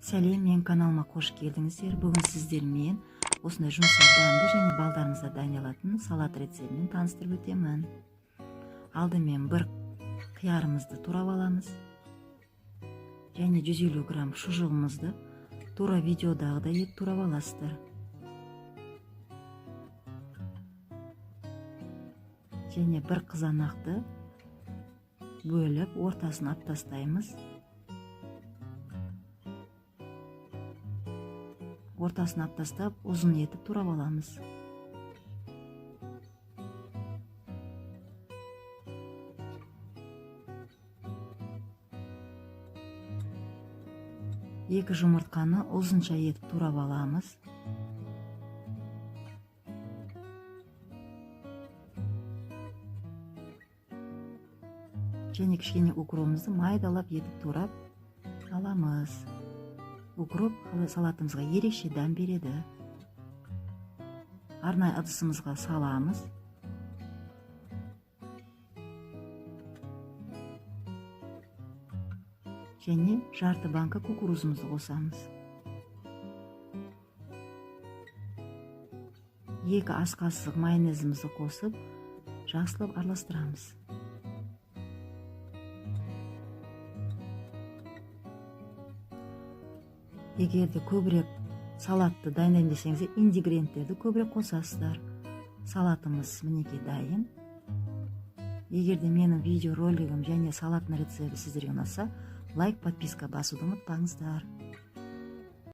Сәлем, менің каналыма қош келдіңіздер. Бүгін сіздермен осындай жұмсақ, дәмді және балдарыңызға дайындалатын салат рецептімен таныстырып өтемін. Алдымен бір қиярымызды турап аламыз. Және 150 грамм шұжығымызды тура видеодағыдай етіп турап аласыздар. Және бір қызанақты бөліп, ортасын алып тастаймыз. Ортасын алып тастап, ұзын етіп турап аламыз. Екі жұмыртқаны ұзынша етіп турап аламыз. Және кішкене укробымызды майдалап етіп турап аламыз. Укроп салатымызға ерекше дәм береді. Арнайы ыдысымызға саламыз. Және жарты банка кукурузымызды қосамыз. 2 ас қасық майонезімізді қосып, жақсылап араластырамыз. Егер де көбірек салатты дайындаймын десеңіз, ингредиенттерді көбірек қосасыздар. Салатымыз мінекей дайын. Егер де менің видеоролигім және салаттың рецепті сіздерге ұнаса, лайк, подписка басуды ұмытпаңыздар.